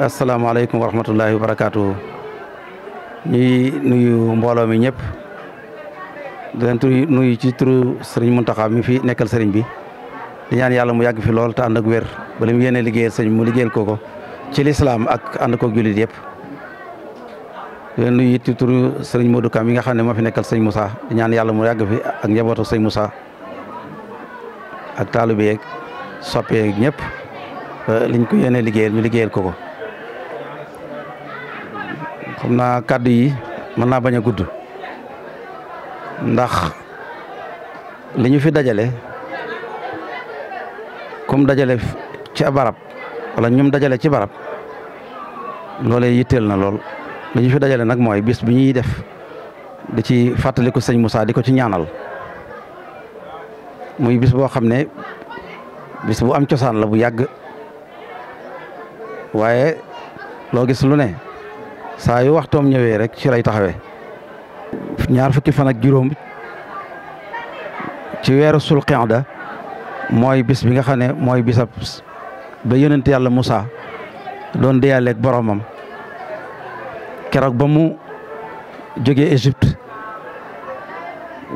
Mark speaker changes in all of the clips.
Speaker 1: asalaamaaleykum wa rahmatullahi wa barakaatu. ñuy nuyu mbooloo mi ñëpp di leen nuyu ci turu sëriñ Muntaxa mi fi nekkal sëriñ bi di ñaan yàlla mu yàgg fi lool te ànd ak wér ba li mu yéene liggéeyal sëriñ mu liggéeyal ko ci lislaam ak ànd koog jullit yëpp. di leen nuyu ci turu sëriñ Modou Kam mi nga xam ne moo fi nekkal sëriñ Moussa di ñaan yàlla mu yàgg fi ak njabootu sëriñ Moussa ak taalibe yeeg soppe yeeg ñëpp liñ ko yéene liggéeyal ñu liggéeyal ko. xam naa kàddu yi mën naa bañ a gudd ndax li ñu fi dajale comme dajale ci barab wala ñum dajale ci barab loolee yitteel na lool. li ñu fi dajale nag mooy bis bi ñuy def di ci fàttaliku sëñ Moussa di ko ci ñaanal muy bis boo xam ne bis bu am cosaan la bu yàgg waaye loo gis lu ne saa yu waxtoom ñëwee rek ci lay taxawee. ñaar fukki fan ak juróom ci weeru sul qiyada mooy bis bi nga xam ne mooy bisab ba yonent yàlla Moussa doon deyaaleeg boromam keroog ba mu jógee Égypte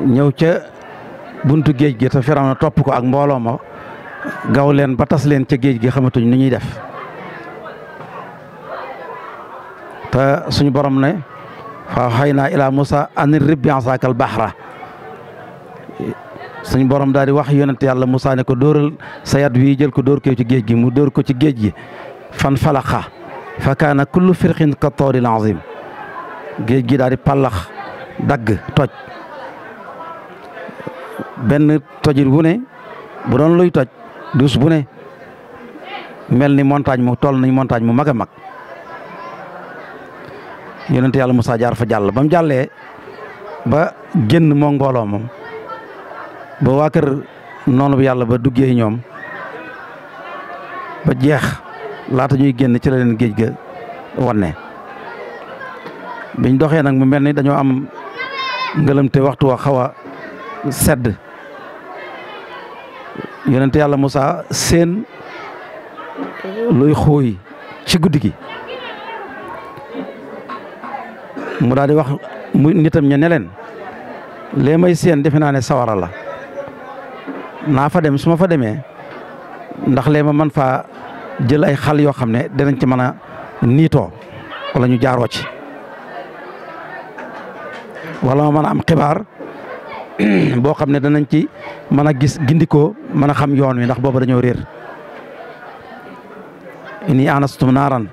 Speaker 1: ñëw ca buntu géej gi te Firawna topp ko ak mbooloo ma gaw leen ba tas leen ca géej gi xamatuñ nu ñuy def. te suñu borom ne fa xaynaa ilaa Moussa an idrib bi asaakal bahra suñu borom daal di wax yonent yàlla Moussa ne ko dóoral sa yat wi jël ko dóor ko ci géej gi mu dóor ko ci géej gi fan falaqa fa kaana kullu firqin ka tawdil azim géej gi daal di pallax dagg toj benn tojit bu ne bu doon luy toj dus bu ne mel ni montagne mu toll nañ montagne mu mag a mag. yonent yàlla Moussa jaar fa jàll ba mu jàllee ba génn moo mbooloo moom ba waa kër noonu bu yàlla ba duggee ñoom ba jeex laata ñuy génn ci la leen géej ga wanne biñ doxee nag mu mel ni dañoo am ngëlëmte waxtu wa xaw a sedd yonent yàlla Moussa seen luy xóoy ci guddi gi mu daal di wax mu nitam ña ne leen lee may seen defe naa ne sawara la naa fa dem su ma fa demee ndax lee ma man faa jël ay xal yoo xam ne dinañ ci mën a niitoo wala ñu jaaroo ci wala ma mën a am xibaar boo xam ne danañ ci mën a gis gindikoo mën a xam yoon wi ndax boobu dañoo réer. inni anastum naaran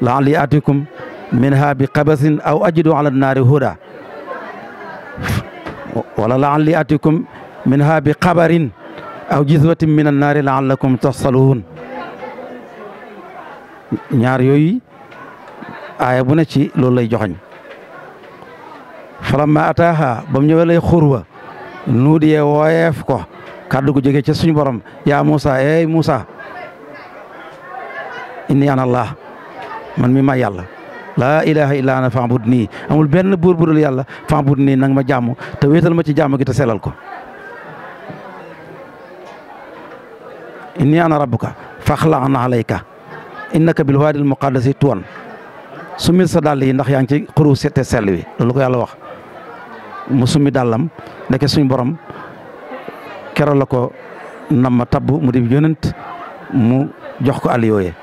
Speaker 1: la'alli atikum minha bi qabasin aw ajidu ala naari huda wala la'alli atikum minha bi qabarin aw jizwatin min annaari la'allakum tasaluun. ñaar yooyu aaya bu ne ci loolu lay joxañ. falamma ataaha ba mu ñëwee lay xurwa nuudiyee wooyeef ko kàddu gu jóge ca suñu borom yaa Moussa ey Moussa inni ana Allah man mi ma yàlla laa ilaha illa ana fa'bud nii amul benn buur bu dul yàlla fa'bud nii nang ma jàmm te wéetal ma ci jàmm gi te selal ko. inni ana rabbuka faxla'na alayka innaka bil waadil muqaddasi tuwan sumil sa dàll yi ndax yaa ngi ci xuru te sell wi loolu ko yàlla wax mu summi dàllam nekk suñ borom keroog la ko nam ma tabb mu di yonent mu jox ko àll yooyee.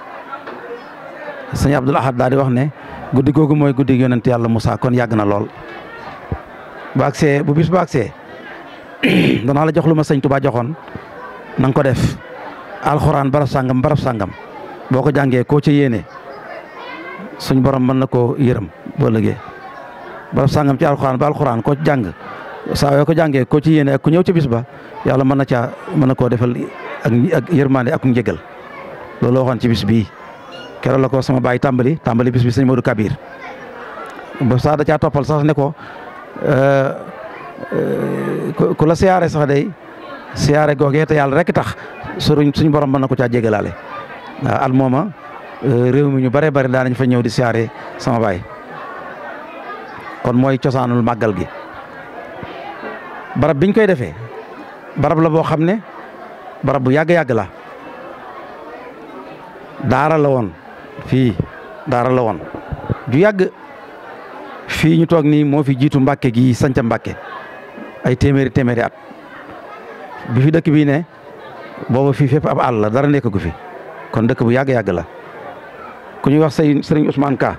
Speaker 1: sëñ Abdul Ahad daal di wax ne guddi googu mooy guddi yonent yàlla Moussa kon yàgg na lool bu bis ba agsee danaa la jox lu ma sëñ Tuubaa joxoon na nga ko def alxuraan barab sàngam boo ko jàngee koo ca yéene suñ borom mën na koo yërëm boo lëgee barab sàngam ci alxuraan koo jàng saa yoo ko jàngee koo ci yéene ak ku ñëw ca bis ba yàlla mën na koo defal ak yërmande ak njëgal loolu waxoon ci bis bii keroog la ko sama baay tàmbali bis bi sëñ Modou Kabir ba sax da caa toppal sax ne ko ku la siyaare sax day siyaare googee te yàlla rek tax suñ borom mën na ko caa jégalaale waaw al mooma réew mi ñu bare bari daanañ fa ñëw di siyaare sama baay kon mooy cosaanul màggal gi barab biñ koy defee barab la boo xam ne barab bu yàgg-yàgg la daara la woon fii daara la woon ju yàgg fii ñu toog nii moo fi jiitu Mbàkke gi sanca Mbàkke ay téeméeri at bi fi dëkk bii ne booba fii fépp ab àll la dara nekk gu fi kon dëkk bu yàgg-yàgg la ku ñuy wax sëriñ Ousmane Ka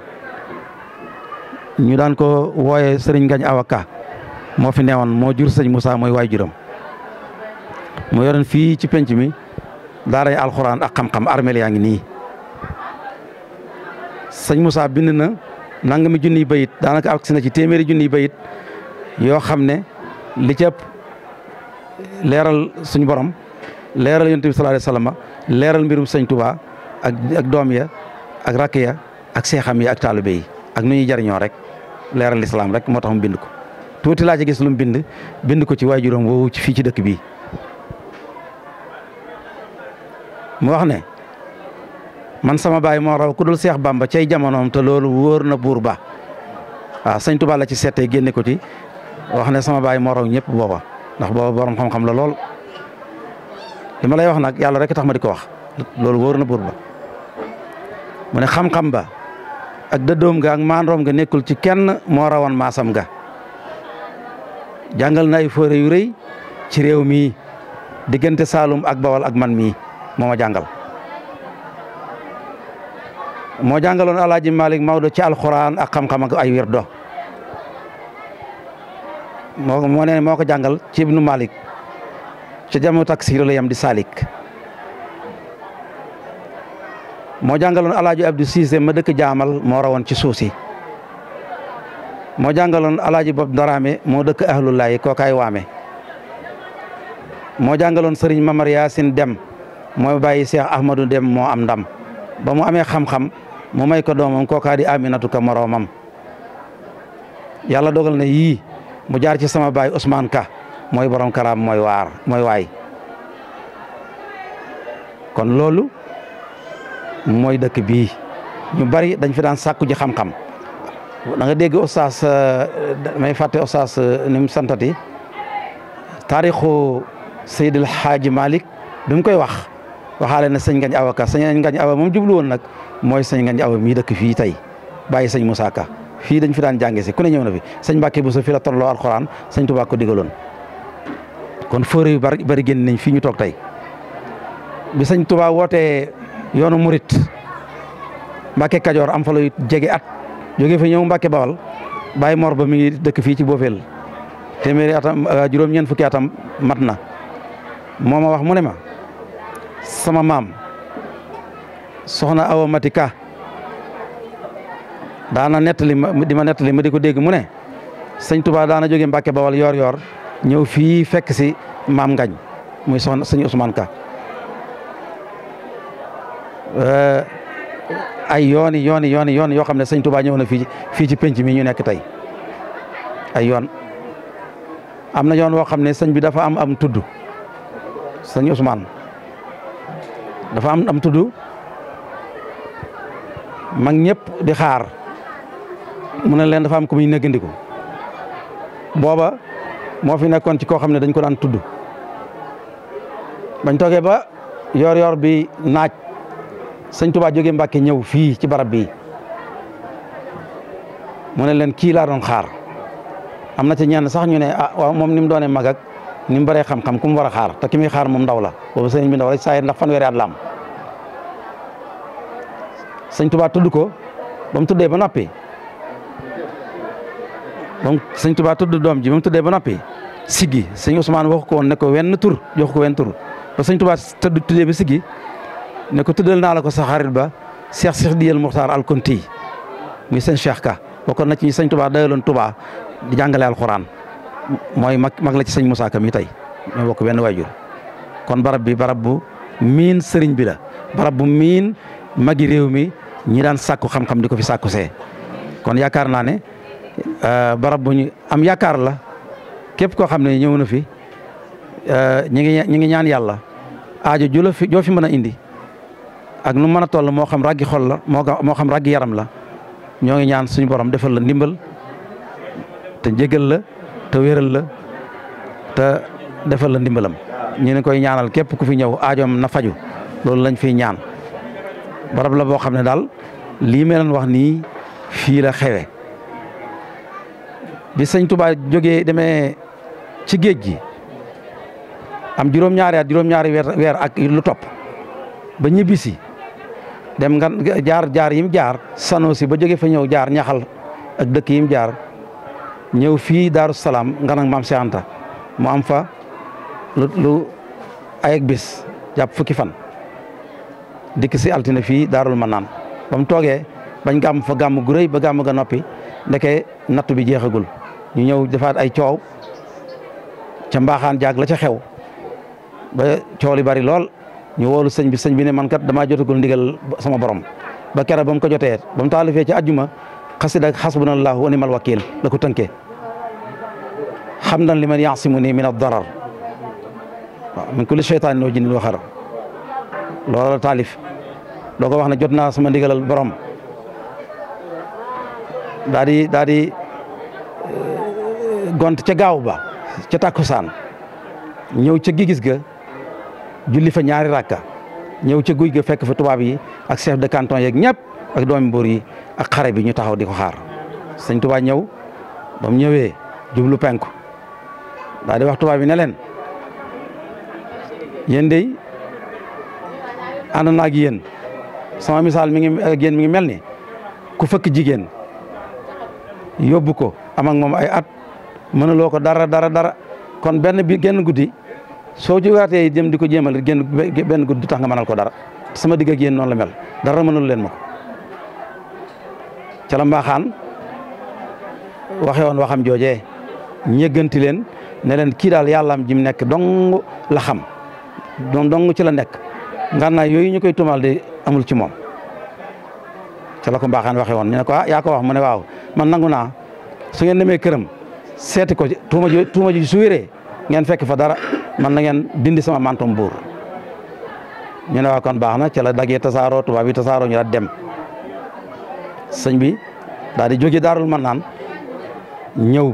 Speaker 1: ñu daan ko wooye sëriñ Ngañ Awa Ka moo fi newoon moo jur sëñ Moussa mooy waay juram mu yoroon fii ci penc mi daaray alxuraan ak xam-xam armeel yaa ngi nii sëñ Moussa bind na nangami junniy bayit daanaka agsi na ci téeméeri junniy bayit yoo xam ne li ci ëpp leeral suñu borom leeral yonent bi sallallahu alayhi wasallam leeral mbirum sëñ Touba ak doom ya ak rakk ya ak seexam ya ak taalibe yi ak nu ñuy jariñoo rek leeral lislaam rek moo tax mu bind ko tuuti laa ci gis lu mu bind ko ci waajuram woowu ci fii ci dëkk bii mu wax ne man sama baay moo raw ku dul Seex Bamba cay jamonoom te loolu wóor na buur ba waaw sëñ Tuubaa la ci seetee génne ko ci wax ne sama baay moo raw ñëpp booba ndax booba borom xam-xam la lool li ma lay wax nag yàlla rek tax ma di ko wax loolu wóor na buur ba mu ne xam-xam ba ak dëddoom ga ak maandoom ga nekkul ci kenn moo rawoon maasam ga jàngal na ay fóore yu rëy ci réew mii diggante Saalum ak Bawal ak man mii moo ma jàngal moo jàngaloon Alaaji Malik Maodo ci alxuraan ak xam-xam ak ay wirdo moo ko jàngal ci Ibnu Malik ca jamu taksiir la yam di salik moo jàngaloon Alaaji Abdou Cissé ma dëkk jaamal moo rawoon ci suuf si moo jàngaloon Alaaji Bob Darame moo dëkk ahlulaay kookaay waame moo jàngaloon Sëriñ Mamar Yaasin Dem mooy bàyyi Cheikh Ahmadou Dem moo am ndam ba mu amee xam-xam mu may ko doomam kookaa di Aminatu Ka moroomam yàlla dogal na yii mu jaar ci sama baay Ousmane Ka mooy borom karaam mooy waay kon loolu mooy dëkk bii ñu bari dañ fi daan sàkku ji xam-xam da nga dégg oustaz may fàtte oustaz ni mu santati taarixu Seydil Hadji Malick bi mu koy waxaale na sëñ Ngañ Awa Ka sëñ Ngañ Awa moom jublu woon nag mooy sëñ Ngañ Awa mii dëkk fii tey bàyyi sëñ Moussa Ka fii dañ fi daan jànge si ku ne ñëw na fi sëñ Mbàkke Buso fi la tolloo alxuraan sëñ Tuubaa ko digaloon kon fóore yu bari génn nañ fii ñu toog tey bi sëñ Tuubaa wootee yoonu murit Mbàkke Kajoor am fa lu jege at jóge fa ñëw Mbàkke Bawal Baye Mor ba mi ngi dëkk fii ci Boofeel téeméeri atam juróom-ñeent fukki atam mat na moo ma wax mu ne ma sama maam soxna Awa Mati Ka daana nettali ma di ko dégg mu ne sëñ Tuubaa daana jóge Mbàkke Bawal yor ñëw fii fekk si maam Ngañ muy soxna sëñ Ousmane Ka ay yoon yoo xam ne sëñ Tuubaa ñëw na fii ci penc mi ñu nekk tey ay yoon am na yoon woo xam ne sëñ bi dafa am tudd sëñ Ousmane dafa am tudd mag ñëpp di xaar mu ne leen dafa am ku muy neggandiku booba moo fi nekkoon ci koo xam ne dañ ko daan tudd bañ toogee ba yor bi naaj sëñ Tuubaa jógee Mbàkke ñëw fii ci barab bi mu ne leen kii laa doon xaar am na ci ñenn sax ñu ne waaw moom ni mu doonee mag ak ni mu bëree xam-xam ku mu war a xaar te ki muy xaar moom ndaw la boobu sëñ bi ndaw la saa ndax fanweeri at la am sëñ Tuubaa tudd ko ba mu tuddee ba noppi moom sëñ Tuubaa tudd doom ji moom tuddee ba noppi siggi sëñ Ousmane wax ko woon ne ko wenn tur jox ko wenn tur ba sëñ Tuubaa tuddee ba siggi ne ko tuddal naa la ko sa xarit ba Cheikh Sidiyal Muxtaar Alkonti muy sëñ Cheikh Ka bokkoon na ci ñi sëñ Tuubaa dayaloon Tuubaa di jàngale alxuraan mooy mag la ci sëñ Moussa Ka mi tey ñoo bokk benn waajur kon barab bi barab bu miin sëriñ bi la barab bu miin magi réew mi ñi daan sàkku xam-xam di ko fi sàkku see kon yaakaar naa ne barab bu ñu am yaakaar la képp koo xam ne ñëw na fi ñi ngi ñaan yàlla aajo ju la fi joo fi mën a indi ak nu mën a toll moo xam raggi xol la moo xam raggi yaram la ñoo ngi ñaan suñu borom defal la ndimbal te jégal la te wéral la te defal la ndimbalam ñu ne koy ñaanal képp ku fi ñëw aajoom na faju loolu lañ fiy ñaan barab la boo xam ne daal lii ma leen wax nii fii la xewe bi sëñ Tuubaa jógee demee ci géej gi am juróom-ñaari weer ak lu topp ba ñibbisi dem nga jaar yim jaar Sanosi ba jóge fa ñëw jaar ñaxal ak dëkk yim jaar ñëw fii Daaru Salaam nga nag maam Cheikh Anta mu am fa lu ay bis jàpp fukki fan dikk si altine fii Daarul Manaan ba mu toogee bañ gàmm fa gàmm gu rëy ba gàmm ga noppi ndeke nattu bi jeexagul ñu ñëw defaat ay coow ca mbaaxaan jaag la ca xew ba coow li bari lool ñu woolu sëñ bi ne man kat damaa jotagul ndigal sama borom ba keroog ba mu ko jotee ba mu taalifee ci àjjuma xasida ak xasbunallahu wa ni'mal wakiil la ko tënkee hamdan liman ya'simuni min ad-darar min kulli shaytaanin wa jinnin wa xarar loolu la taalif doo ko wax ne jot naa sama ndigalal borom daa di gont ca gaaw ba ca takkusaan ñëw ca gigis ga julli fa ñaari rakka ñëw ca guy ga fekk fa tubaab yi ak chef de canton yeeg ñëpp ak doomi mbuur yi ak xare bi ñu taxaw di ko xaar sëñ Tuubaa ñëw ba mu ñëwee jublu penku daa di wax tubaab yi ne leen yéen dey ànd naa ak yéen sama misaal mi ngi mel ni ku fëkk jigéen yóbbu ko am ak moom ay at mënuloo ko dara kon genn guddi soo jógaatee jëm di ko jéemal benn guddi tax nga mënal ko dara sama digg ak yéen noonu la mel dara mënul leen ma ko ca la mbaaxaan waxe woon waxam joojee ñëgganti leen ne leen kii daal yàllaam ji mu nekk dong la xam dong ci la nekk ngànnaay yooyu ñu koy tumal de amul ci moom ca la ko mbaaxaan waxe woon ñu ne ko yaa ko wax mu ne waaw man nangu naa su ngeen demee këram seeti ko tuuma ji su wéree ngeen fekk fa dara man na ngeen dindi sama mantom buur ñu ne waa kon baax na ca la daggee tasaaroo tubaab yi tasaaroo ñu daal dem sëñ bi daal di jóge Daarul Manaan ñëw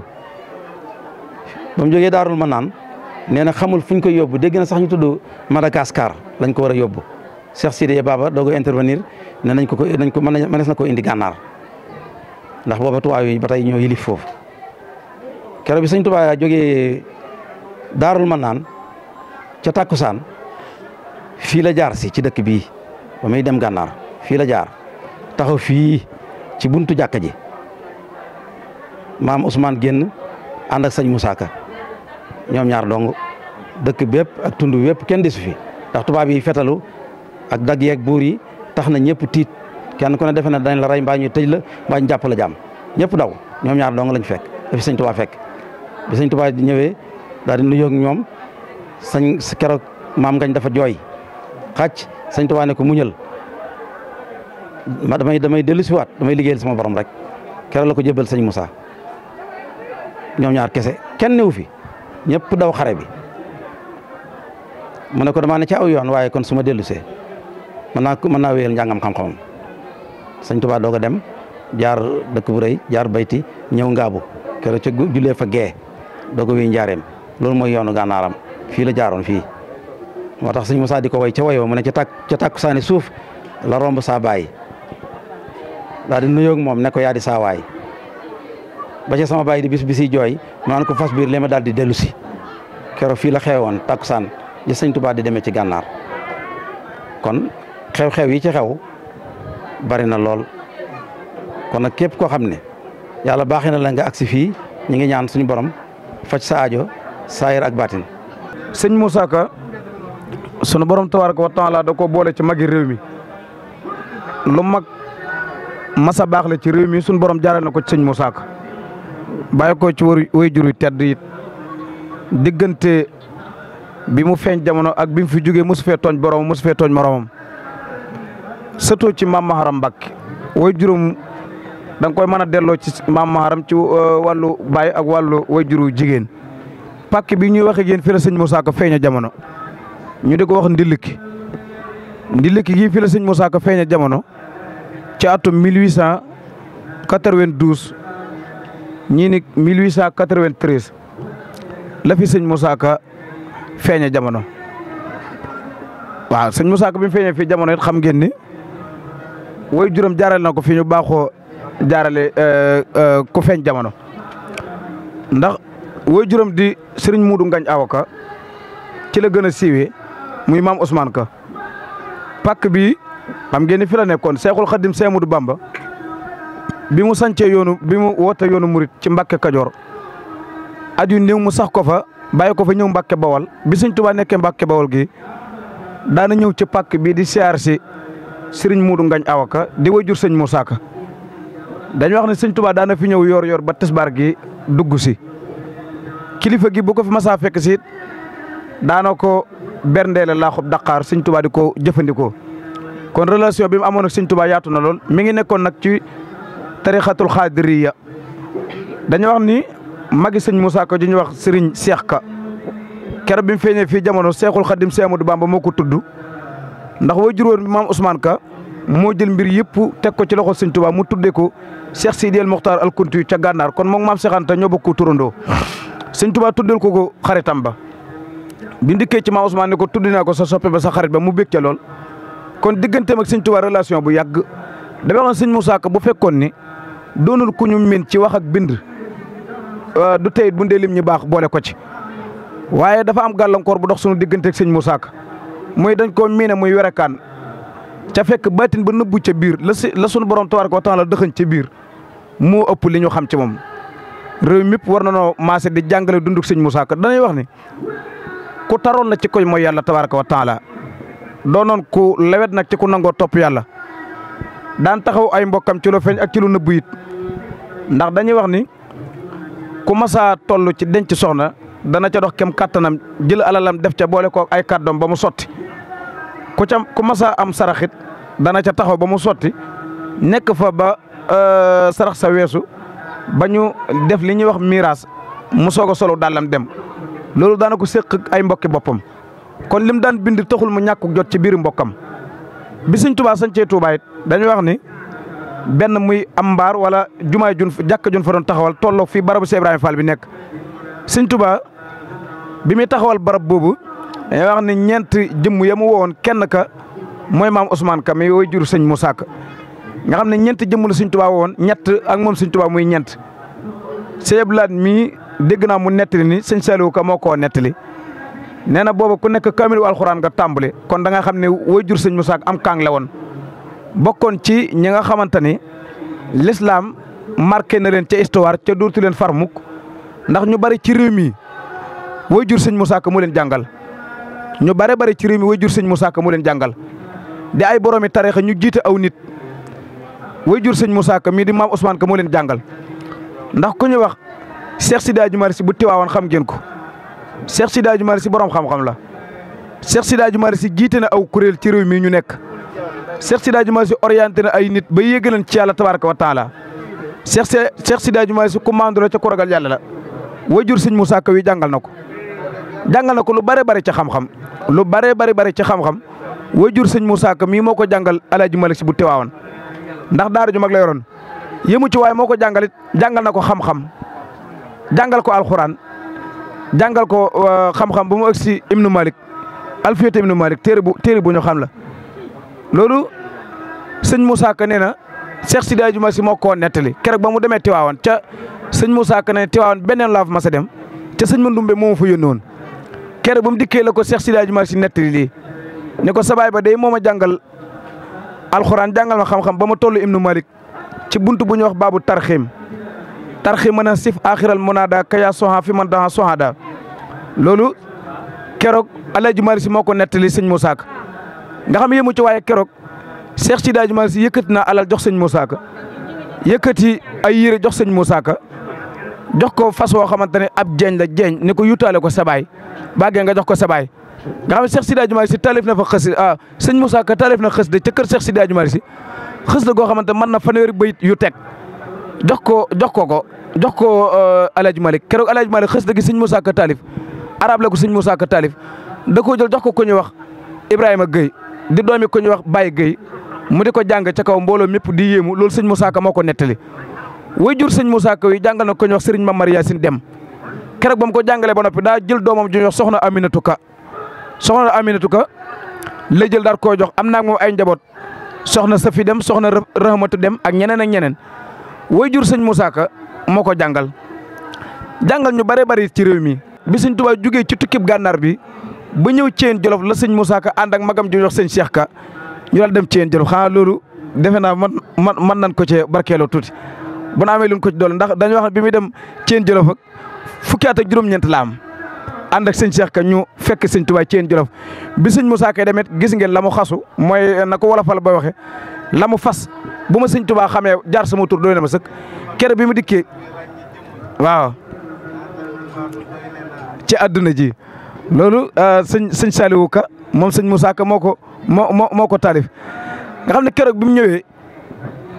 Speaker 1: ba mu jógee Daarul Manaan nee na xamul fuñ koy yóbbu dégg na sax ñu tudd Madagascar lañ ko war a yóbbu Cheikh Sidiya Baba doo ko intervenir ne nañ ko mënees na ko indi gànnaar ndax booba tubaab yi ba tey ñoo yilif foofu keroog bi sëñ Tuubaa jógee Daarul Manaan ca takkusaan fii la jaar si ci dëkk bii ba muy dem gànnaar fii la jaar taxaw fii ci buntu jàkka ji maam Ousmane génn ànd ak sëñ Moussa Ka ñoom ñaar dong dëkk bépp ak tund bépp kenn desu fi ndax tubaab yi fetalu ak dag yeeg buur yi tax na ñëpp tiit kenn ku ne defe na dañ la rey mbaa ñu tëj la mbaa ñu jàpp la jàmm ñëpp daw ñoom ñaar dong lañ fekk dafi sëñ Tuubaa fekk bi sëñ Tuubaa ñëwee daal di nuyoo ak ñoom sëñ keroog maam ngañ dafa jooy xàcc sëñ Tuubaa ne ko muñal ma damay dellu si waat damay liggéeyal sama borom rek keroog la ko jébbal sëñ Moussa ñoom ñaar kese kenn newu fi ñëpp daw xare bi mu ne ko damaa ne ci aw yoon waaye kon su ma dellu see mën naa wéyal njàngam xam-xamam sëñ Tuubaa doog a dem jaar dëkk bu rëy jaar bayti ñëw ngaabu keroog ca jullee fa gee doog a wéy njaareem loolu mooy yoonu gànnaaram fii la jaaroon fii moo tax sëñ Moussa di ko way ca wayoo mu ne ca tàkku saani suuf la romb saa baay daal di nuyoog moom ne ko yaa di saa waay ba ca sama baay di bisi jooy naan ko fas biir li ma daal di dellu si keroog fii la xewoon takkusaan ji sëñ Tuubaa di demee ci gànnaar kon xew-xew yi ci xew bari na lool kon nag képp koo xam ne yàlla baaxee na la nga agsi fii ñi ngi ñaan suñu borom faj sa aajo saayir ak baatin.
Speaker 2: sëñ Moussa Ka sunu borom tabaaraka wa taala da ko boole ci magi réew mi lu mag masa baax la ci réew mi sunu borom jaarale na ko ci sëñ Moussa Ka bàyyi ko ci way jur yu tedd it diggante bi mu feeñ jamono ak bi mu fi jógee mosu fee tooñ borom mosu fee tooñ moromam sëtoo ci maam Maharam Mbacke way juróom da nga koy mën a delloo ci maam Maharam ci wàllu baay ak wàllu way juru jigéen pàkk bi ñuy waxe yéen fi la sëñ Moussa Ka feeña jamono ñu di ko wax ndilliki gii fi la sëñ Moussa Ka feeña jamono ci atum 1892 ñii ni 1893 la fi sëñ Moussa Ka feeña jamono waaw sëñ Moussa Ka bi mu feeñee fii jamono it xam ngeen ni way juróom jaarale na ko fi ñu baaxoo jaarale ku feeñ jamono ndax way juróom di sëriñ Muudu Ngañ Awa Ka ci la gën a siiwee muy maam Ousmane Ka pàkk bi xam ngeen ni fi la nekkoon Seexul Xadim Seex Ahmadu Bamba bi mu sancee bi mu woote yoonu murit ci Mbàkke Kajoor aju néew mu sax ko fa bàyyi ko fa ñëw Mbàkke Bawal bi Sëñ Tuubaa nekkee Mbàkke Bawal gi daana ñëw ci pàkk bi di siyaar si sëriñ Muudu Ngañ Awa Ka di wajur sëñ Moussa Ka dañu wax ne Sëñ Tuubaa daana fi ñëw yor ba tisbaar gi dugg si kilifa gi bu ko fi masaa fekk si daana ko berndeele laaxub Dakar Sëñ Tuubaa di ko jëfandikoo kon relation bi mu amoon ak Sëñ Tuubaa yaatu na lool mi ngi nekkoon nag ci tarixatul xaadiriya dañu wax ni magi sëñ Moussa Ka ju ñu wax sëriñ Seex Ka keroog bi mu feeñee fii jamono Seexul Xadim Seex Ahmadu Bamba moo ko tudd ndax way juróom bi maam Ousmane Ka moo jël mbir yëpp teg ko ci loxo Sëñ Tuubaa mu tuddee ko Cheikh Sidi El Mokhtar Al Kunti ca Gànnaar kon moom maam Seex Anta ñoo bokk turandoo Sëñ Tuubaa tuddal ko xaritam ba bi ndikkee ci maam Ousmane ne ko tuddi naa ko sa soppe ba sa xarit ba mu bég ca lool kon digganteem ak Sëñ Tuubaa relation bu yàgg dama wax Sëñ Moussa Ka bu fekkoon ni doonul ku ñu min ci wax ak bind du teyit bu ndee lim ñu baax boole ko ci waaye dafa am gàllankoor bu dox sunu diggante ak Sëñ Moussa Ka muy dañ koo miine muy werekaan ca fekk baatin ba nëbbu ca biir la sunu borom tabaaraka wa taala dëxëñ ca biir moo ëpp li ñu xam ci moom réew mépp war na noo maase di jàngale dunduk Sëñ Moussa Ka dañuy wax ni ku taroon la ci koy mooy yàlla tabaaraka wa taala doonoon ku lewet nag ci ku nangoo topp yàlla daan taxaw ay mbokkam ci lu feeñ ak ci lu nëbbu it ndax dañuy wax ni ku masaa toll ci denc soxna dana ca dox kem kattanam jël alalam def ca boole ko ay kàddoom ba mu sotti ku masaa am saraxit dana ca taxaw ba mu sotti nekk fa ba sarax sa weesu ba ñu def li ñuy wax miraas mu soog a solo dàllam dem loolu daana ko séq ay mbokki boppam kon lim daan bind taxul mu ñàkkuk jot ci biir mbokkam bi Sëñ Tuubaa sañcee Tuubaa it dañuy wax ni benn muy am mbaar wala jumaay jàkka jun fa doon taxawal tolloog fii barabu Cheikh Ibrahima Fall bi nekk Sëñ Tuubaa bi muy taxawal barab boobu dañuy wax ni ñeent jëmm ya mu woowoon kenn ka mooy maam Ousmane Ka mi way jur Sëñ Moussa Ka nga xam ne ñeent jëmm la Sëñ Tuubaa woowoon ñett ak moom Sëñ Tuubaa muy ñeent Sëñ Abdou Lahad mii dégg naa mu nettali ni Sëñ Saliou Ka moo koo nettali nee na booba ku nekk kaamilu alxuraan nga tàmbale kon da nga xam ne way jur Sëñ Moussa Ka am kàng la woon bokkoon ci ñi nga xamante ni l'islam marqué na leen ca histoire ca dootu leen far mukk ndax ñu bari ci réew mi way jur Sëñ Moussa Ka mu leen jàngal ñu bari ci réew mi way jur Sëñ Moussa Ka mu leen jàngal di ay boroomi tariixa ñu jiite aw nit way jur Sëñ Moussa Ka mii di maam Ousmane Ka mu leen jàngal ndax ku ñu wax Cheikh Sidi Hadji Malick Sy bu Tiwaawan xam ngeen ko Cheikh Sidi Hadji Malick Sy borom xam-xam la Cheikh Sidi Hadji Malick Sy jiite na aw kuréel ci réew mi ñu nekk Cheikh Sidi Hadji Malick Sy orienté na ay nit ba yéeg leen ci yàlla tabaaraka wa taala Cheikh Sidi Hadji Malick Sy commande la ca ku ragal yàlla la wajur Sëñ Moussa Ka wi jàngal na ko lu bare bari ca xam-xam lu bare bari ca xam-xam wajur Sëñ Moussa Ka mii moo ko jàngal Alaaji Malick Sy bu Tiwaawan ndax daara ju mag la yoroon yëmu ci waaye moo ko jàngalit jàngal na ko xam-xam jàngal ko alxuraan jàngal ko xam-xam bu mu ëgg si Ibnu Malik Alfiyatu Ibnu Malik téere bu ñu xam la loolu Sëñ Moussa Ka nee na Cheikh Sidi Hadji Malick Sy moo koo nettali keroog ba mu demee Tiwaawan ca Sëñ Moussa Ka ne Tiwaawan beneen laa fa mas a dem ca sëñ Mandumbe moo ma fa yónni woon keroog ba mu dikkee la ko Cheikh Sidi Hadji Malick Sy nettali lii ne ko sabaay ba day moo ma jàngal alxuraan jàngal ma xam-xam ba ma toll Ibnu Malik ci buntu bu ñuy wax baabu tarxiim tarxi mën a sif axiral monada kaya soha fi man daha sohada loolu keroog Alaaji Maalik Si moo ko nettali sëñ Moussa Ka nga xam yéemu ci waaye keroog Cheikh Sidi Hadji Malick Si yëkkati na alal jox sëñ Moussa Ka yëkkati ay yére jox sëñ Moussa Ka jox ko fas woo xamante ne ab jeeñ la jeeñ ni ko yutaale ko sabaay bàggee nga jox ko sabaay nga xam ne Cheikh Sidi Hadji Malick Si taalif na fa xës sëñ Moussa Ka taalif na xës de ca kër Cheikh Sidi Hadji Malick Si xës la goo xamante mën na fanweeri bayit yu teg jox ko Alaaji Malick keroog Alaaji Malick xës gi sëñ Moussa Ka taalif arab la ko sëñ Moussa Ka taalif da koo jël jox ko ñuy wax Ibrahima Gueye di doomi ko ñuy wax Baye Gueye mu di ko jàng ca kaw mbooloo mépp di yéemu loolu sëñ Moussa Ka moo ko nettali way jur sëñ Moussa Ka yi jàngal na ko ñuy wax Serigne Mamar Yacine Dem keroog ba mu ko jàngalee ba noppi daa jël doomam ju ñuy wax soxna Aminatu Ka la jël daal koo jox am naa moom ay njaboot soxna Safi Dem soxna Rahmatu Dem ak ñeneen ak ñeneen way jur sëñ Moussa Ka moo ko jàngal ñu bare bari ci réew mi bi sëñ Tuubaa jugee ci tukkib gànnaar bi ba ñëw Thiène Jolof la sëñ Moussa Ka ànd ak magam ju ñuy wax sëñ Cheikh Ka ñu daal dem Thiène Jolof xanaa loolu defe naa man nañ ko cee barkeeloo tuuti bu na amee lu ko ci doole ndax dañoo wax ne bi muy dem Thiène Jolof ak fukki at ak juróom-ñeent la am ànd ak sëñ Cheikh Ka ñu fekk sëñ Tuubaa Thiène Jolof bi sëñ Moussa Ka demet gis ngeen la mu xasu mooy na ko wolofal ba waxe la mu fas bu ma sëñ Tuubaa xamee jaar sama tur doy na ma sëkk kere bi mu dikkee waaw ci àdduna ji loolu sëñ Saliou Ka moom sëñ Moussa Ka moo ko taalif nga xam ne keroog bi mu ñëwee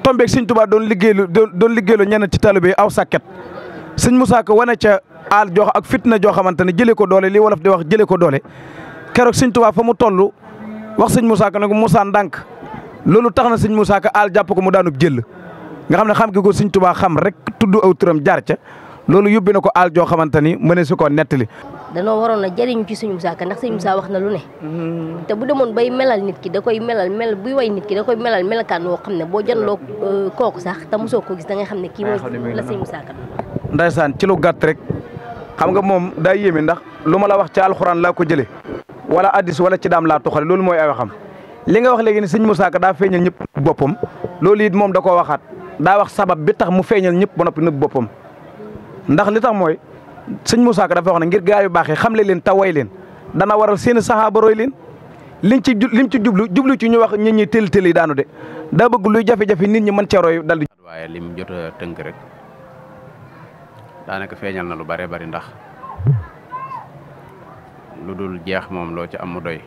Speaker 2: tombeeg sëñ Tuubaa doon liggéeylu ñenn ci taalibe aw sàkket sëñ Moussa Ka wane ca aal jox ak fitna joo xamante ne jëlee ko doole li wolof di wax jëlee ko doole keroog sëñ Tuubaa fa mu toll wax sëñ Moussa Ka ne ko Moussa ndànk loolu tax na sëñ Moussa Ka aal jàpp ko mu daanub jël nga xam ne xam gi ko sëñ Tuubaa xam rek tudd aw turam jaar ca loolu yóbbi na ko aal joo xamante ni mëne su ko nettali.
Speaker 3: danoo waroon a jëriñu ci sëñ Moussa Ka ndax sëñ Moussa wax na lu ne. te bu demoon bay melal nit ki da koy melal buy way nit ki da koy melal melakaan woo xam ne boo janloo kooku sax te mosoo ko gis da ngay xam ne kii mooy la sëñ Moussa Ka.
Speaker 2: Ndaysaan ci lu gàtt rek xam nga moom daa yéeme ndax lu ma la wax ci alxuraan laa ko jëlee wala addis wala ci daam laa toxale loolu mooy ay waxam li nga wax léegi ni sëñ Moussa Ka daa feeñal ñëpp boppam loolu it moom da koo waxaat daa wax sabab bi tax mu feeñal ñëpp ba noppi nëbb boppam ndax li tax mooy sëñ Moussa Ka dafa wax ne ngir gaa yu baax yi xamle leen te way leen dana waral seen saxaaba roy leen lim ci jublu ci ñu wax nit ñi tël yi daanu de daa bëgg luy jafe-jafe nit ñi mën cee roy dal di.
Speaker 4: waaye lim jot a tënk rek daanaka feeñal na lu bare bari ndax lu dul jeex moom loo ci am mu doy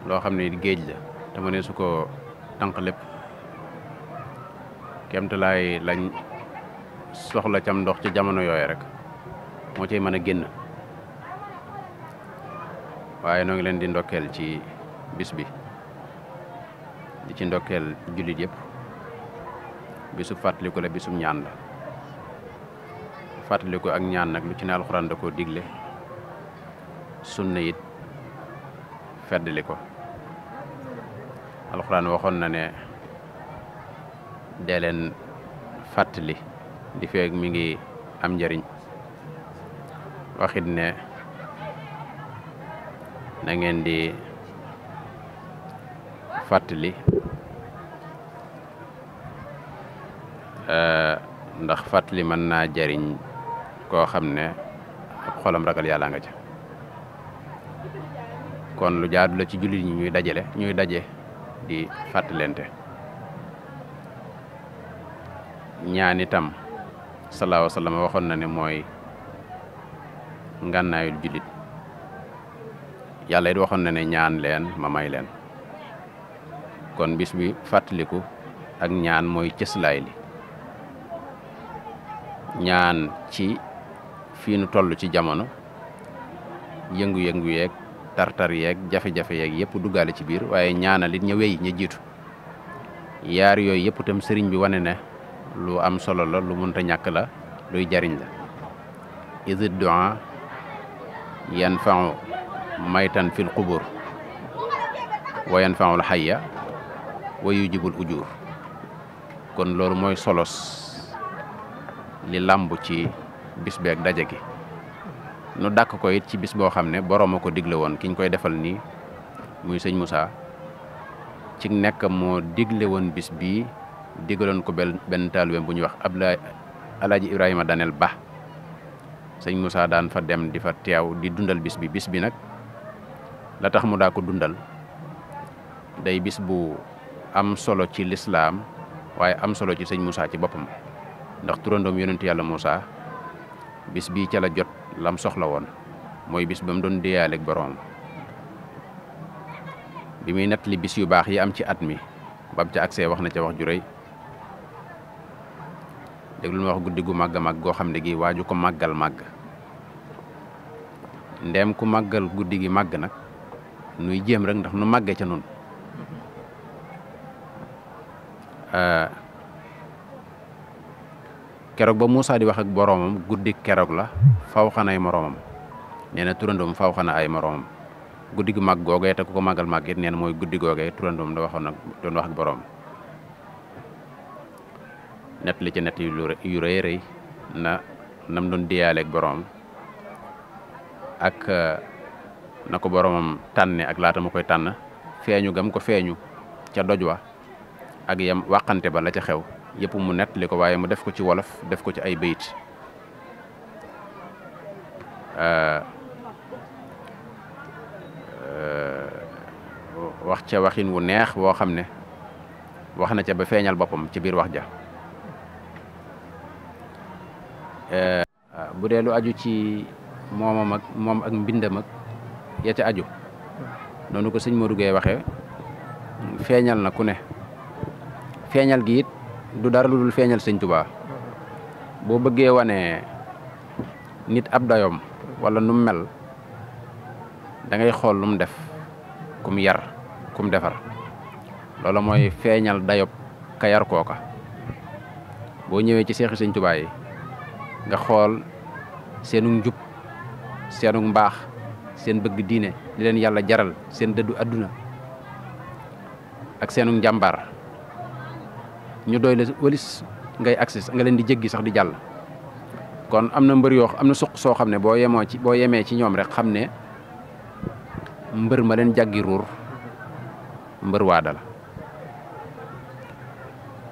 Speaker 4: loo xam ne géej la te mu ne su ko tànk lépp kemtalaay lañ soxla cam ndox ci jamono yooyu rek moo ciy mën a génn waaye noo ngi leen di ndokkeel ci bis bi di ci ndokkeel jullit yëpp bisu fàttaliku la bisum ñaan la fàttaliku ak ñaan nag lu ci ne alxuraan da koo digle sunna it feddali ko alxuraan waxoon na ne dee leen fàttali di feeg mi ngi am njariñ waxit ne na ngeen di fàttali ndax fàttali mën naa jariñ koo xam ne ab xolam ragal yàlla nga ca kon lu jaadu la ci jullit ñi ñuy daje di fàttalente ñaan itam sallallahu alayhi wa sallam waxoon na ne mooy ngànnaayul jullit yàlla it waxoon na ne ñaan leen ma may leen kon bis bi fàttaliku ak ñaan mooy cëslaay li ñaan ci fii nu toll ci jamono yëngu-yëngu yeeg tartar yeeg jafe-jafe yeeg yëpp duggaale ci biir waaye ñaanal it ña wéy ña jiitu yaar yooyu yëpp itam sëriñ bi wane ne lu am solo la lu mënta ñàkk la luy jariñ la idi du'a yanfa'u maytan fil qubur wa yanfa'ul hayya wa yujibul ujur kon loolu mooy solos li làmb ci bis beeg daje gi nu dàkk ko it ci bis boo xam ne boroom a ko digle woon ki ñu koy defal nii muy sëñ Moussa ci nekk moo digle woon bis bii digaloon ko benn taalibeem bu ñuy wax Alaaji Ibrahima Danel Ba sëñ Moussa daan fa dem di fa teew di dundal bis bi nag la tax mu daa ko dundal day bis bu am solo ci lislaam waaye am solo ci sëñ Moussa ci boppam ndax turandoom yonentu yàlla Moussa bis bii ca la jot lam soxla woon mooy bis ba mu doon déeyaaleeg boroom bi muy nettali bis yu baax yi am ci at mi bam ca agsee wax na ca wax ju rëy déglul ma wax guddi gu màgg màgg goo xam ne gi waaju ko màggal màgg ndeem ku màggal guddi gi màgg nag nuy jéem rek ndax nu màggee ca noonu keroog ba Moussa di wax ak boroomam guddi keroog la faw xana ay moroomam nee na turandoom faw xana ay moroomam guddi gu màgg googee te ku ko màggal màgg it nee na mooy guddi googee turandoom da waxoon nag doon wax ak boroom net li ci net yu rëy rëy nam doon diyaaleeg boroom ak na ko boroomam tànne ak laata ma koy tànn feeñu gam ko feeñu ca doj wa ak yam wàqante ba la ca xew yëpp mu net li ko waaye mu def ko ci wolof def ko ci ay bayit wax ca waxin wu neex woo xam ne wax na ca ba feeñal boppam ci biir wax ja bu dee lu aju ci moom ak mbindam ak ya ca aju noonu ko sëñ Modou Gueye waxee feeñal na ku ne feeñal gi it du dara lu dul feeñal sëñ Tuubaa boo bëggee wane nit ab dayoom wala nu mu mel da ngay xool lu mu def kum yar kum defar loolu mooy feeñal dayob ka yar kooka boo ñëwee ci seexi sëñ Tuubaa yi nga xool seenu njub seenu mbaax seen bëgg diine li leen yàlla jaral seen dëddu adduna ak seenu njàmbaar ñu doy la walis ngay agsi nga leen di jéggi sax di jàll kon am na mbër yoo am na suq soo xam ne boo yemee ci ñoom rek xam ne mbër ma leen jàggi ruur mbër waada la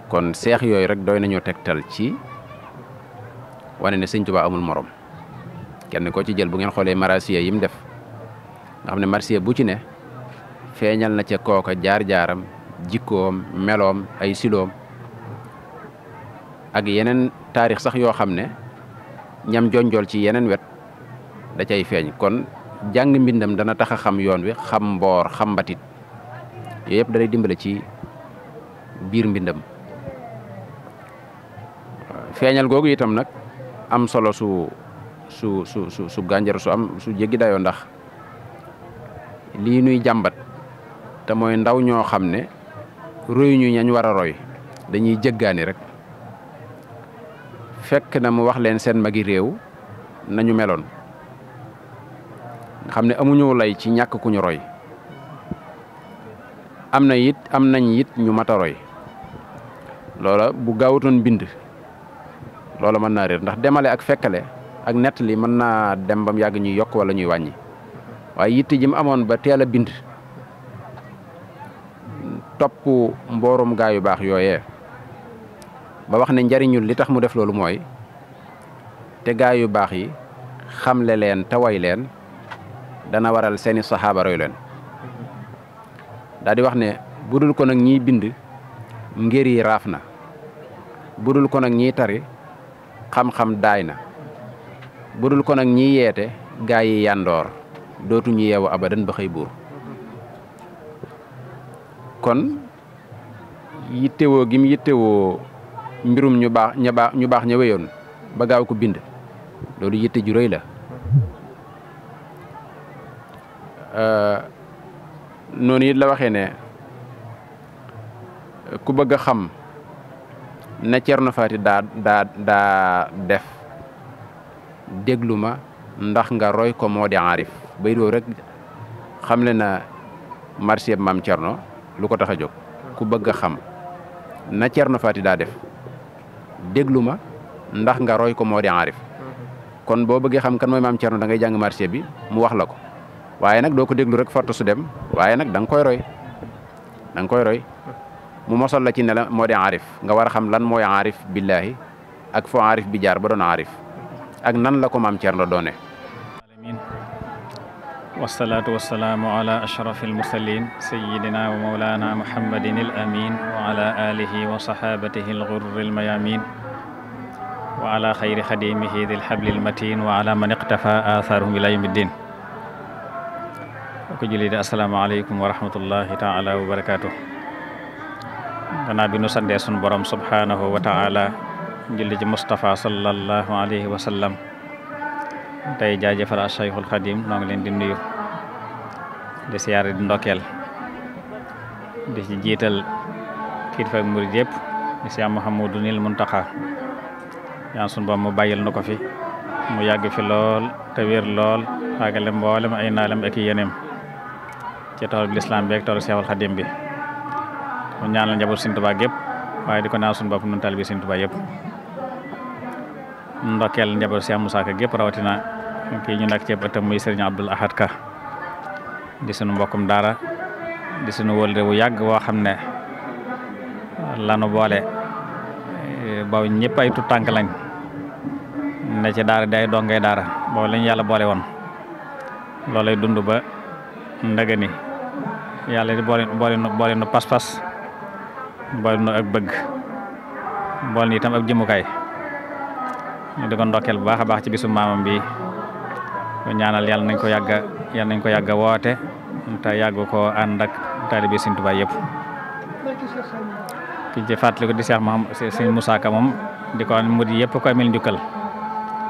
Speaker 4: kon seex yooyu rek doy nañoo tegtal ci wane ne sëñ Tuubaa amul morom kenn ko ci jël bu ngeen xoolee marasiya yi mu def nga xam ne marsiya bu ci ne feeñal na ca kooka jaar-jaaram jikkoom meloom ay siloom ak yeneen taarix sax yoo xam ne ñam jonjol ci yeneen wet da cay feeñ kon jàng mbindam dana tax a xam yoon wi xam mboor xam mbatit yooyu yëpp dalay dimbale ci biir mbindam feeñal googu itam nag am solo su gànjar su jéggi dayoo ndax lii nuy jàmbat te mooy ndaw ñoo xam ne roy ñu ñañ war a roy dañuy jëggaani rek fekk na mu wax leen seen magi réew nañu meloon nga xam ne amuñu lay ci ñàkk ku ñu roy am nañ it ñu mat a roy loola bu gaawutoon bind loola mën naa réer ndax demale ak fekkale ak nettali mën naa dem bam yàgg ñuy yokk wala ñuy wàññi waaye yitte ji mu amoon ba teel a bind topp mboorum gaa yu baax yooyee ba wax ne njariñul li tax mu def loolu mooy te gaa yu baax yi xamle leen te way leen dana waral seeni saxaaba roy leen daal di wax ne budul ko nag ñiy bind ngir yi raaf na budul ko nag ñiy tari xam-xam daay na budul ko nag ñiy yeete gaa yi yandoor dootuñu yeewu abadan ba xëy buur kon yittewoo gi mu yittewoo mbirum ñu baax ña wéyoon ba gaaw ko bind loolu yitte ju rëy la noonu it la waxee ne ku bëgg a xam na Cerno Faati daa def déglu ma ndax nga roy ko moo di aarif bay doo rek xamle na marché maam Cerno lu ko tax a jóg ku bëgg a xam na Cerno Faati daa def déglu ma ndax nga roy ko moo di aarif kon boo bëggee xam kan mooy maam Cerno da ngay jàng marché bi mu wax la ko waaye nag doo ko déglu rek forte su dem waaye nag da nga koy roy mu mosal la ci ne la moo di aarif nga war a xam lan mooy aarif billahi ak foo aarif bi jaar ba doon aarif ak nan la ko maam Cerno doone
Speaker 5: wasalaatu wasalaamu ala ashraf almursalin sayidina wa maulana muhammadin al amin wa ala alihi wa sahabatihi alghurri almayamin wa ala xayri xadimihi dil habli almatin wa ala man iqtafa atharuhum ila yawmi ddin ko julli de assalaamu aleykum wa rahmatullahi taala wa barakatuh gannaaw bi nu sandee sunu borom subhanahu wa taala julli ci Mustafa sallallahu alayhi wa sallam tey jaajëfal a Cheikhul Khadim noo ngi leen di nuyu di siyaare di ndokkeel di ci jiital kilifa murid yëpp di Cheikh Mouhamadunil Muntaxa ñaan sunu borom mu bàyyil na ko fi mu yàgg fi lool te wér lool àggale mboolem ay naalam ak yeneem ci toolu lislaam bi ak toolu Cheikhul Khadim bi mu ñaanal njaboot Sëriñ Tuubaa gépp waaye di ko naan sunu bopp nun taalibe Sëriñ Tuubaa yëpp ndokkeel njaboot Cheikh Moussa Ka gépp rawatina kii ñu nekk ci ëttam muy Sëriñ Abdul Ahad Ka di sunu mbokkum daara di sunu wëlde bu yàgg woo xam ne lanu boole baw ñëpp ay tut tànk lañ ne ci daara di ay dongay daara boobu lañu yàlla boole woon loolay dund ba ndagani yàlla di boole nu pas-pas boole nu ak bëgg boole ni itam ak jëmukaay ñu di ko ndokkeel bu baax a baax ci bisu maamam bi ko ñaanal yàlla nañ ko yàgga woote te yàgg ko ànd ak taalibe Sëriñ Tuubaa yëpp ki ci fàttali ko di Cheikh Mouhamed Sëriñ Moussa Ka moom di ko murid yëpp ko amel njukkal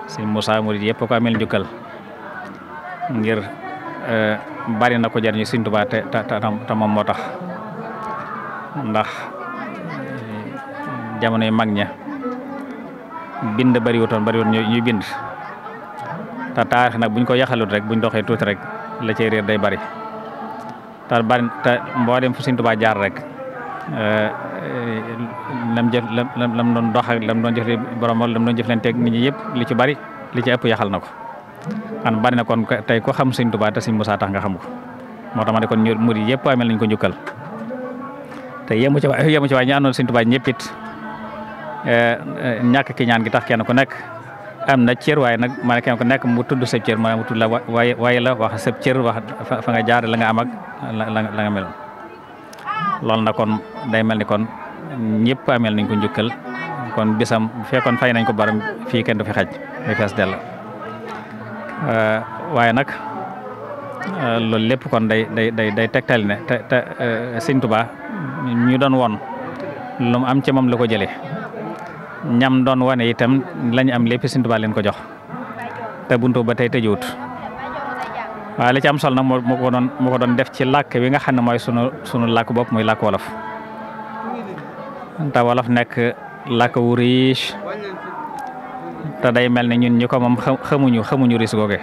Speaker 5: Sëriñ Moussa murid yëpp ko amel njukkal ngir bari na ko jariñu Sëriñ Tuubaa te moom moo tax ndax jamono yu mag ña bind bariwutoon ñuy bind te taarix nag buñ ko yaxalut rek buñ doxee tuuti rek la cay réer day bari te mboolem fu Sëriñ Tuubaa jaar rek lam doon dox ak lam doon jëf borom lam doon jëflanteeg nit ñi yëpp li ci ëpp yaxal na ko xam bari na kon tey ko xam Sëriñ Tuubaa te Sëriñ Musaa tax nga xam ko moo tax ma ne kon ñu murid yëpp amel nañ ko njukkal te yemu ci waaye ñu àndoon Sëriñ Tuubaa ñëpp it ñàkk ki ñaan gi tax kenn ku nekk am na cër waaye nag ma ne kenn ku nekk mu tudd sa cër maanaam mu tudd la waaye la wax sa cër wax fa nga jaar la nga am ak la nga meloon loolu na kon day mel ni kon ñëpp amel nañ ko njukkal kon bisam bu fekkoon fay nañ ko baram fii kenn du fi xaj day fees dell waaye nag loolu lépp kon day tegtal ne te Sëriñ Tuubaa ñu doon woon lu mu am ci moom la ko jëlee ñam doon wane itam lañu am lépp Sëriñ Tuubaa leen ko jox te buntu ba tey tëjuwut waaye li ci am solo nag moo ko doon def ci làkk wi nga xam ne mooy sunu làkk bopp muy làkk wolof te wolof nekk làkk wu riche te day mel ne ñun ñu ko moom xamuñu riche googe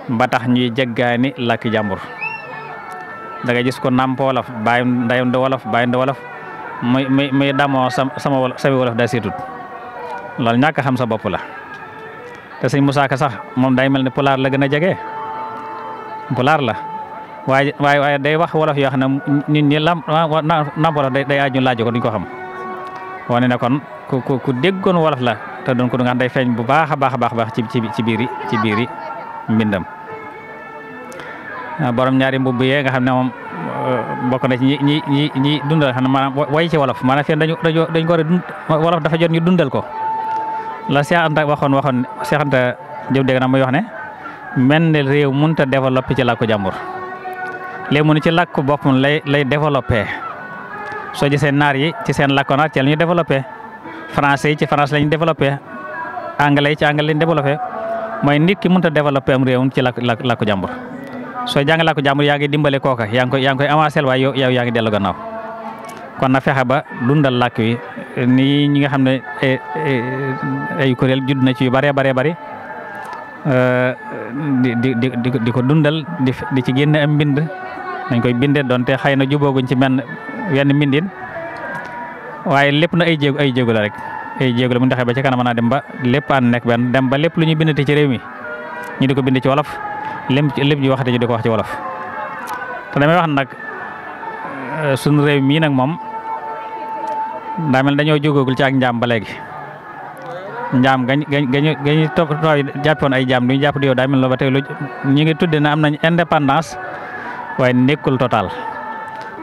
Speaker 5: ba tax ñuy jéggaani làkki jàmbur da ngay gis ko nàmp wolof bàyyi ndeyam di wolof bàyyi ndi wolof muy damoo sama wolof daa seetut loolu ñàkk xam sa bopp la te Sëriñ Musaa Ka sax moom day mel ne pulaar la gën a jege pulaar la waaye day wax wolof yoo xam ne nit ñi nàmp wolof day aaju laaj ko duñ ko xam wane ne kon ku déggoon wolof la te doon ko du nga day feeñ bu baax a baax ci biiri mbindam borom ñaari mbubb yee nga xam ne moom bokk na ci ñi dundal xam ne maanaam way ci wolof maanaam fii dañ ko wolof dafa jot ñu dundal ko la Cheikh Anta waxoon Cheikh Anta Diop dégg na muy wax ne mel ne réew mënut a développé ci làkku jàmbur léegi mu ne ci làkku boppam lay développé soo gisee naar yi ci seen làkku naar ci la ñu développé français yi ci France la ñu développé anglais yi ci anglais lañ développé mooy nit ki mënut a développé am réewam ci làkku jàmbur soo jàng làkku jàmbur yaa ngi dimbale kooka yaa ngi koy avancé waaye yow yaa ngi dellu gannaaw kon na fexe ba dundal làkk wi nii ñi nga xam ne ay kuréel judd na ci yu bëree bari di ko dundal di ci génne am mbind dañ koy bindee donte xëy na jubóoguñ ci wenn mbindin waaye lépp na ay jéego la rek ay jéego la mu taxee ba ci kanam naa dem ba lépp ànd nekk benn dem ba lépp lu ñuy bindati ci réew mi ñu di ko bind ci wolof lépp ñu waxate ñu di ko wax ci wolof te damay wax nag suñu réew mii nag moom daa mel dañoo jógagul ci ak njaam ba léegi njaam gañu tooy jàppoon ay jaam duñu jàpp di yow daa mel ba tey lu ñu ngi tudde na am nañ indépendance waaye nekkul total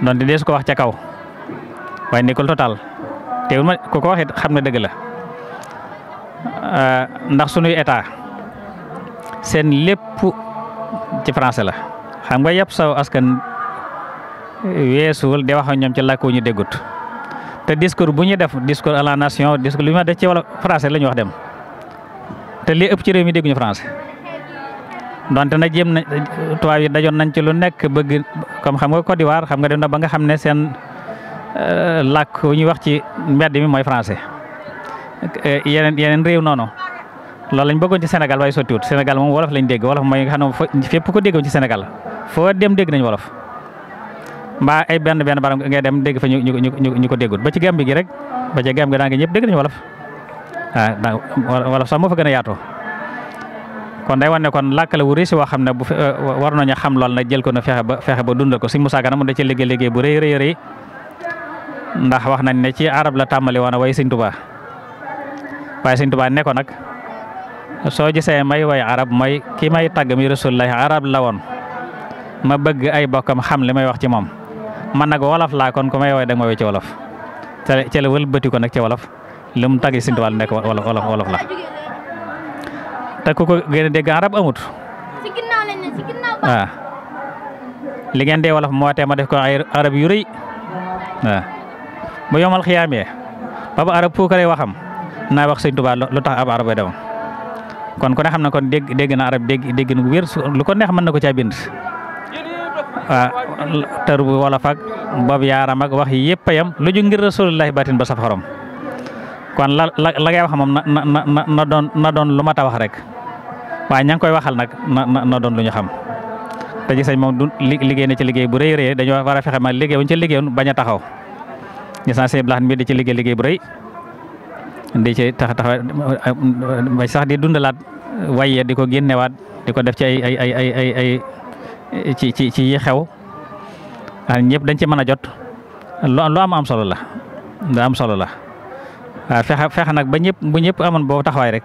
Speaker 5: donte dees ko wax ca kaw waaye nekkul total teewul ma ku ko wax it xam ne dëgg la ndax sunuy état seen lépp ci français la xam nga yëpp saw askan weesuwul di wax ak ñoom ci làkk wu ñu déggut te discours bu ñu def discours à la nation discours lu ma def ci wala français la ñu wax dem te li ëpp ci réew mi dégguñu français donte na jéem na tubaab yi dajoon nañ ci lu nekk bëgg comme xam nga Côte d'Ivoire xam nga dem na ba nga xam ne seen làkk wu ñuy wax ci mbedd mi mooy français yeneen réew noonu loolu lañ bëggoon ci Sénégal waaye sottiwut Sénégal moom wolof lañ dégg wolof mooy nga xam ne fépp ko déggoon ci Sénégal foo dem dégg nañ wolof mbaa ay benn baram ngay dem dégg fa ñu ko déggut ba ci Gàmbi gi rek ba ci Gàmbi daa ngi ñëpp dégg nañu wolof wolof sax moo fa gën a yaatoo kon day wane kon làkk la wu riis woo xam ne bu war nañu xam lool nag jël ko na fexe ba dundal ko Sëñ Musaa Ka mu da ci liggéey bu rëy ndax wax nañ ne ci arab la tàmbali woon way Sëñ Tuubaa waaye Sëñ Tuubaa ne ko nag soo gisee may way arab mooy ki may tàgg mi Rasulullahi arab la woon ma bëgg ay bokkam xam li may wax ci moom man nag wolof laa kon ku may woy da nga ma woy ci wolof ca la wëlbati ko nag ci wolof lu mu tàgg Sëñ Tuubaa nekk wolof la te ku ko gën a dégg arab amut waaw li ngeen dee wolof moo tee ma def ko ay arab yu rëy waaw bu yomal xiyaamee baba arab puukaree waxam naa wax Sëñ Tuubaa lu tax ab arab bay dem kon ku ne xam na kon dégg na arab dégg na wér lu ko neex mën na ko caa bind waaw tër bu wolof ak boobu yaaram ak wax yi yëpp a yam lu ju ngir Rasulullahi batin ba saf xorom kon la ngay wax moom na doon lu mat a wax rek waaye ña ngi koy waxal nag na doon lu ñu xam te gis nañ moom du liggéey na ci liggéey bu rëy dañoo war a fexe ma liggéey wuñ ci liggéeyoon bañ a taxaw gis naa sëñ Blaxat mi di ci liggéey bu rëy di ci tax ba sax di dundalaat waye di ko génnewaat di ko def ci ay ci yi xew ñëpp dañ ci mën a jot lu am solo la lu am solo la waaw fexe nag ba bu ñëpp amoon boobu taxawaay rek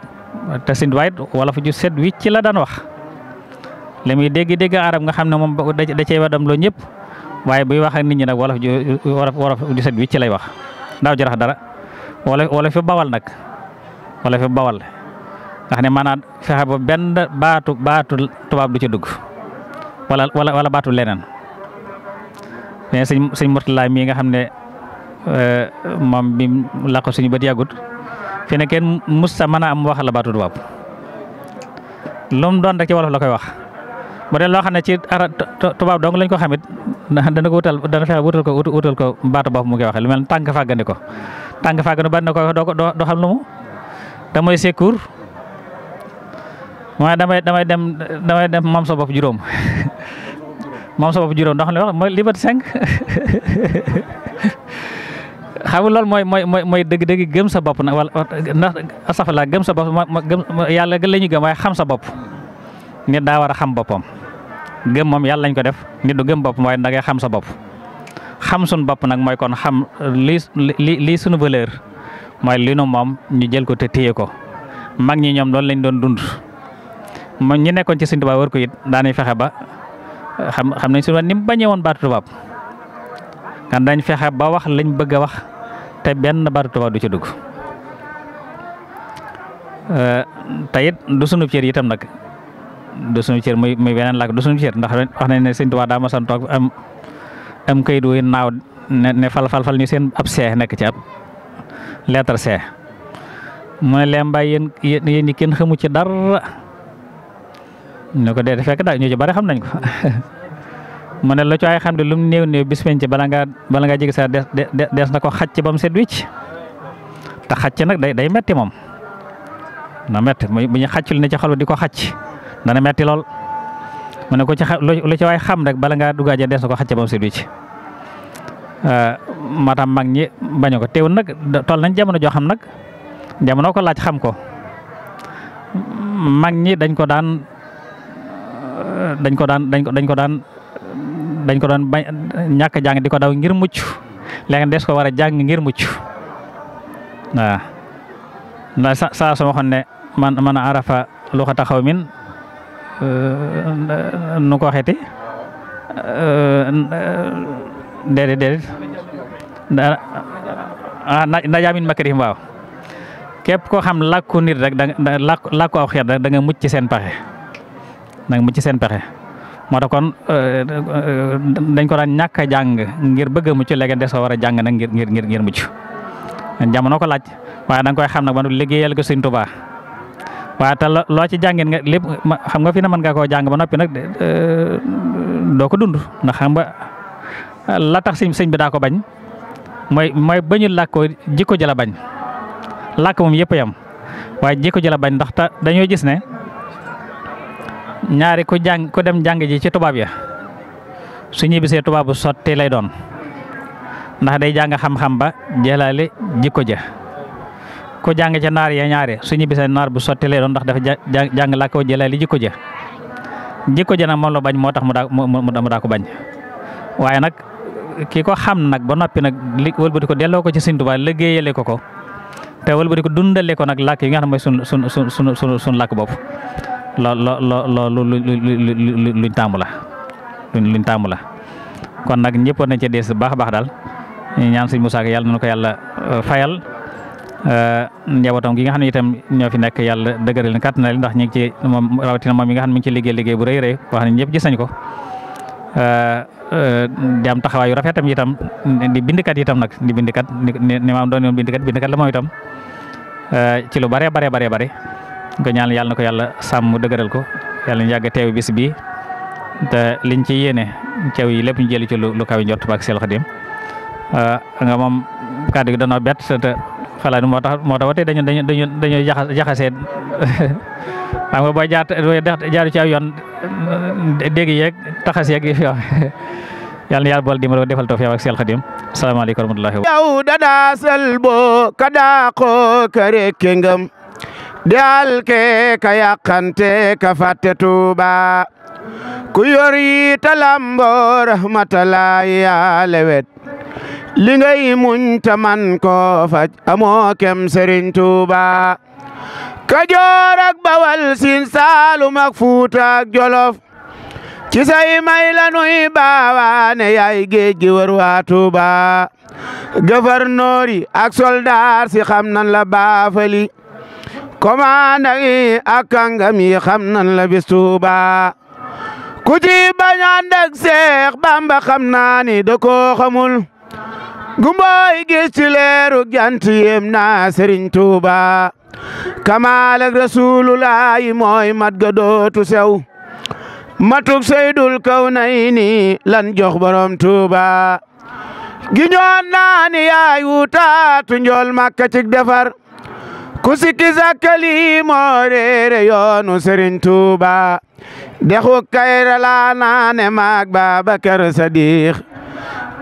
Speaker 5: te Sëñ Tuubaa wala fu ju set wi ci la daan wax li muy dégg arab nga xam ne moom da cey wadam loo ñëpp waaye buy wax ak nit ñi nag wala ju set wi ci lay wax daaw jarax dara wala fi bawal nag wala fi bawal nga xam ne maanaam fexe ba benn baatu tubaab du ci dugg wala baatu leneen mais sëñ Murtala mii nga xam ne moom bi la ko suñu bët yàggut fi ne kenn musta mën a am wax la baatu tubaab lu mu doon rek ci wolof la koy wax bu dee loo xam ne ci tubaab dong lañ ko xamit dana ko dana fexe wutal ko baatu bopp mu koy waxee lu mel ne tànk fàggandi ko tànk fàggandi bari na ko doo xam lu mu da mooy secours mooy damay dem moom sa bopp juróom moom sa bopp juróom ndox li wax mooy liberté 5 xam nga loolu mooy dëgg gëm sa bopp nag wala ndax astafurlah gëm sa bopp yàlla gën la ñu gëm waaye xam sa bopp nit daa war a xam boppam gëm moom yàlla lañ ko def nit du gëm bopp waaye da ngay xam sa bopp xam suñ bopp nag mooy kon xam lii suñu valeur mooy li nu moom ñu jël ko te téye ko mag ñi ñoom loolu lañ doon dund moom ñi nekkoon ci Sëñ Tuubaa war ko it daanañ fexe ba xam nañ suñu ni mu bañee woon baatu tubaab kan dañ fexe ba wax lañ bëgg a wax te benn baatu tubaab du ci dugg te it du sunu cër itam nag du sunu cër muy beneen làkk du sunu cër ndax wax nañ ne Sëñ Tuubaa daa ma san toog am kayit wuy naaw ne fal ñu seen ab see nekk ci ab lettre see mu ne leen mbay yéen ñi kenn xamu ci dara ñu ko dee fekk daal ñu ci bari xam nañ ko mu ne lu ci ay xam ne lu mu néew bis penc bala ngaa jege sa des na ko xacc ba mu set wicc te xacc nag day metti moom na metti bu ñu xaccul ne ci xol di ko xacc dana metti lool mu ne ko ci lu ci waay xam rek bala ngaa duggaaje des na ko xacc ba mu set wicc moo tax mag ñi bañu ko teewul nag toll nañ jamono joo xam nag jamono ko laaj xam ko mag ñi dañ ko daan bañ ñàkk jàng di ko daw ngir mucc léegi des ko war a jàng ngir mucc waaw ndax saa su ma waxoon ne man arafa luxata xawmin nu ko waxeeti déedéet najaa min makrihim waaw képp koo xam làkku nit rek da làkku aw xeet rek da nga mucc ci seen pexe moo tax kon dañ ko daan ñàkk a jàng ngir bëgg a mucc léegi des ko war a jàng nag ngir mucc jamono ko laaj waaye da nga koy xam nag ba liggéeyal ko Sëriñ Tuubaa waaye te loo ci jàngin nga lépp xam nga fi ne mën nga koo jàng ba noppi nag doo ko dund ndax xam nga la tax sëñ bi daa ko bañ mooy bañu làkk ko jikko jëla bañ làkk moom yëpp yam waaye jikko jëla bañ ndax ta dañoo gis ne ñaari ku dem jàng ji ci tubaab ya su ñibbisee tubaab bu sotti lay doon ndax day jàng xam-xam ba jëlaale jikko ja ku jàng ca naar ya ñaare su ñibbisee naar bu sotti lay doon ndax dafa jàng làkk ko jëlaale jikko ja nag moom la bañ moo tax mu daa ko bañ waaye nag ki ko xam nag ba noppi nag wëlbati ko delloo ko ci Sëriñ Tuubaa liggéeyale ko te wëlbati ko dundale ko nag làkk yi nga xam ne mooy sun làkk bopp loolu luñ taamu la kon nag ñëpp nañ ci dees baax a baax daal ñaan Sëriñ Moussa Ka yàlla na ko yàlla fayal njabootam gi nga xam ne itam ñoo fi nekk yàlla dëgëral leen kàttan na leen ndax ñu ngi ci moom rawatina moom mi nga xam ne mi ngi ci liggéey bu rëy wax ne ñëpp gis nañ ko di am taxawaayu rafetam itam di bindikat itam nag di bindikat ni maam doon yoon bindikat la moom itam ci lu bare ko ñaan yàlla na ko yàlla sàmm dëgëral ko yàlla ñu yàgg teew bis bi te liñ ci yéene ceew yi lépp ñu jëli ci lu kaw njort baak Seex Xaadim nga moom kàddu gi danoo bett te xalaat moo tax wate dañu jaxasee xam nga booy jaaru ci aw yoon dégg yeeg taxas yeeg yàlla na yàlla bool dimbali defal tawfiq ak Seex Xaadim asalaamaaleykum wa rahmatullahi
Speaker 6: yaw dada salbo kada ko kare kengam dal ke ka yàqante ka fàtte Tuuba ku yor yi talambo rahmatulahi ya lewet li ngay muñ ta man ko faj amoo kem Sëriñ Tuuba Kajoor ak Bawal Siin Saalum ak Fuuta ak Jolof ci say may la nuy baawaane yaay géej gi wër waa Tuuba gouverneur yi ak soldaar si xam nan la baafali commandant yi ak kàngam yi xam nan la bis Tuuba ku ci bañ ànd ak Seex Bamba xam naa ni da koo xamul gumbooy gis ci leeru jant yéem naa Sëriñ Tuuba kamaal ak Rasulullaahi mooy mat ga dootu sew matuk Seydul Kawnayni lan jox borom Tuuba giñoon naa ni yaay wutaatu njool Makka cig defar ku sikki sakkali moo réere yoonu Sëriñ Tuuba dexu kayra laa naane maag Babakar Sadiq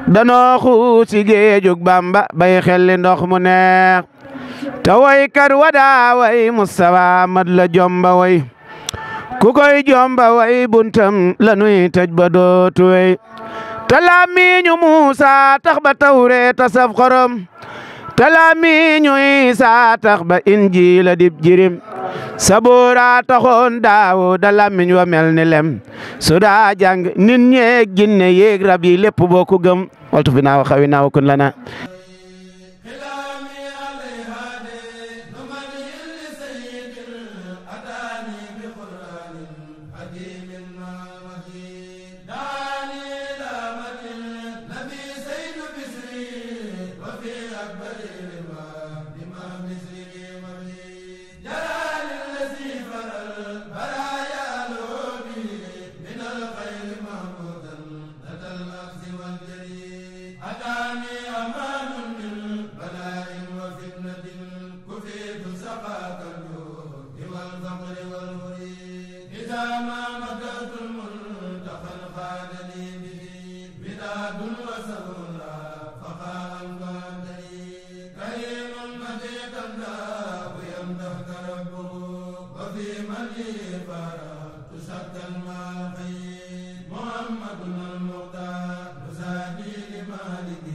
Speaker 6: danoo xuusi géejug Bamba bay xelli ndox mu neex te way kat wadaa way Mustafa mat la jomba way ku koy jomba way buntam la nuy tëj ba dootu way te lamiñu Muusa tax ba Tawreeta saf xorom te lamiñu Isa tax ba Injiila dib jirim Sabuura taxoon Daawuda lamiñ wa mel ni lem su daa jàng nit ñeeg jinne yeeg rab yi lépp boo ko gëm waltu fi naaw xawi naaw kun lana
Speaker 7: وفي من فرات شكا